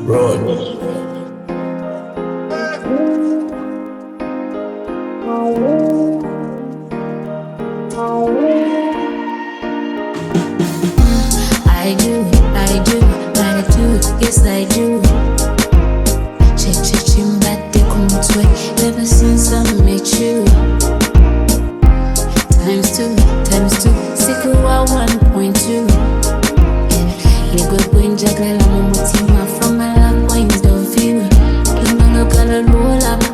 Run. I do, I do, I do, yes I do. Che che chimbate kumutwe ever since I met you. Times two, sikuwa 1.2. Yeah, yegwe gwenjagala mu mutima from a love point of view. Luno lugalo lwolaba,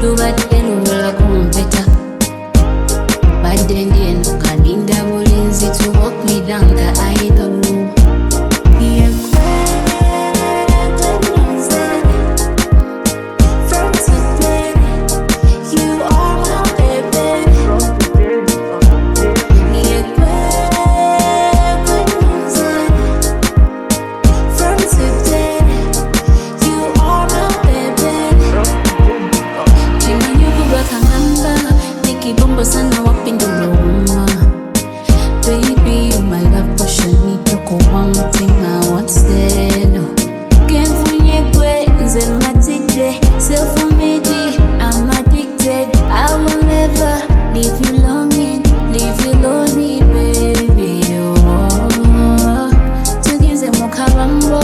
lubadde lubula kumpeta. Badde ndi eno nga ninda bulinzi to walk me down the aisle. From today, you are my baby. From today, you are my baby. Chimanyuku bakangamba, nikibombo sana wapinduluma. Baby, you my love potion, nitoko one thing I want to know. Kenfunye gwe, nze matide, self-made, I'm addicted. I will never leave you longing, leave you lonely, baby. Oh, tugenze mu kabambo,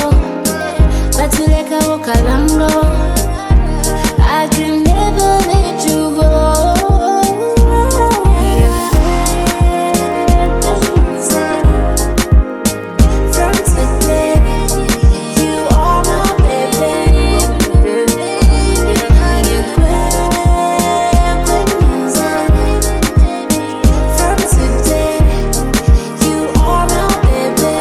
batulekawo kalango. I can never let you go. From today, you are my baby. From today, you are my baby.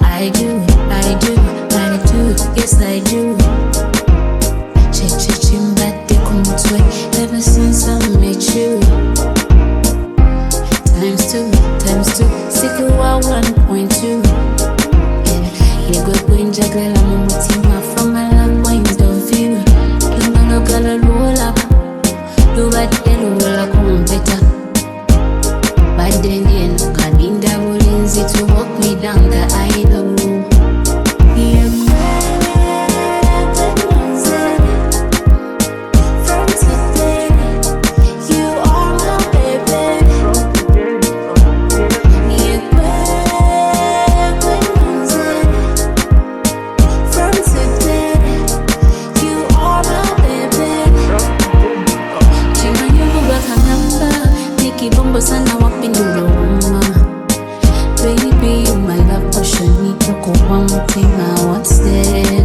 I do, I do, I do, yes I do. Che che chimbate kumutwe ever since I met you. Times two, sikuwa 1.2. Yeah, yegwe gwenjagala mu mutima from a love point of view. Luno lugalo lwolaba, lubadde lubula kumpeta. Badde ndi eno nga ninda bulinzi to walk me down the aisle. From today, you are my baby. From today, you are my baby. Chimanyuku bakangamba, nikibombo sana wapinduluma. Baby, you my love potion, nitoko one thing I want to.